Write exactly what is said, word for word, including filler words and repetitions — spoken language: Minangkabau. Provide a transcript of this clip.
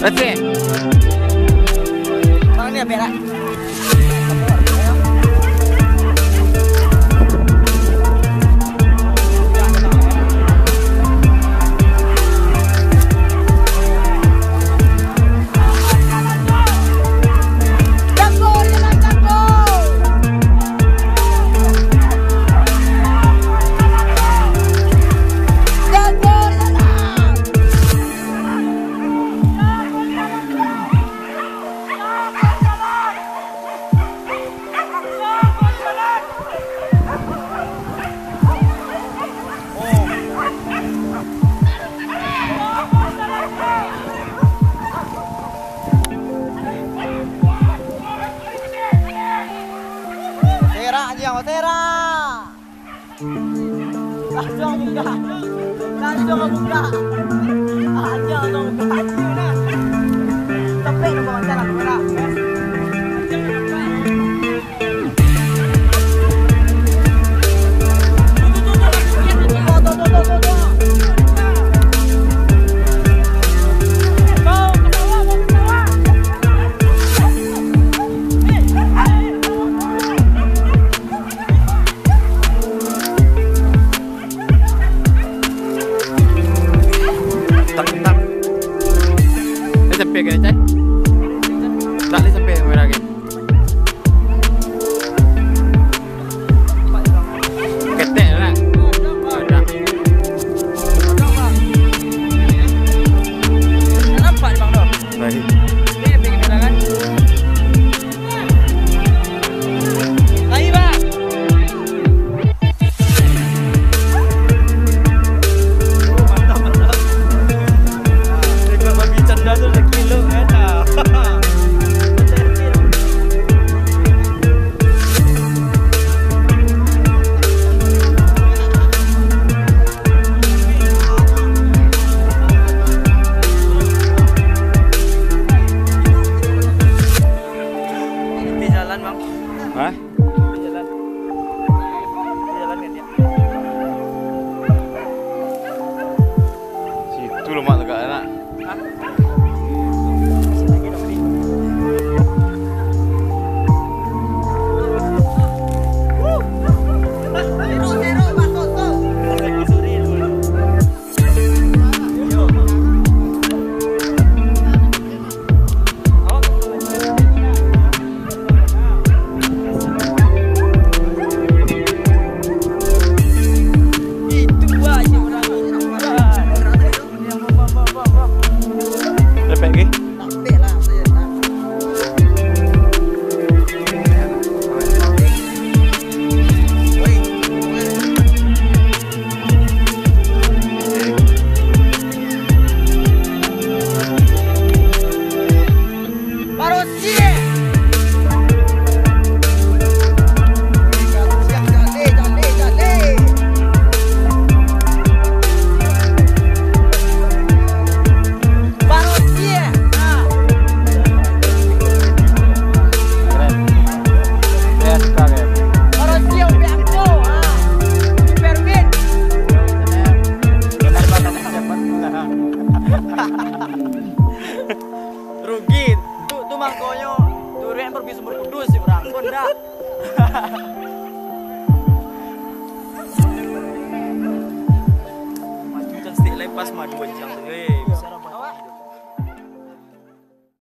Let's see. Tangan dia berak. Serak, Jang, serak. Langsung buka. Langsung buka. Aja langsung buka. Sampai tu kawan jalan merah. Tak, tak. Dia sampai ke, Cai? Tak, dia sampai kamera ke? Ketek lah. Ada. Nampak ni, Bang, tu? Baik. Ni, pergi bilang kan? Ayo, Bang. Mantap, mantap. Tengok babi canda tu lagi elok, kan? Ah. Di jalan, Bang. Hah? Di jalan. Di jalan kan dia? Situ lemak tegak, nak. Hah? Angkonyo, duruak pergi Sumber Kudus si urang pun dah. Maju cantik lepas madu anjang tu, eh.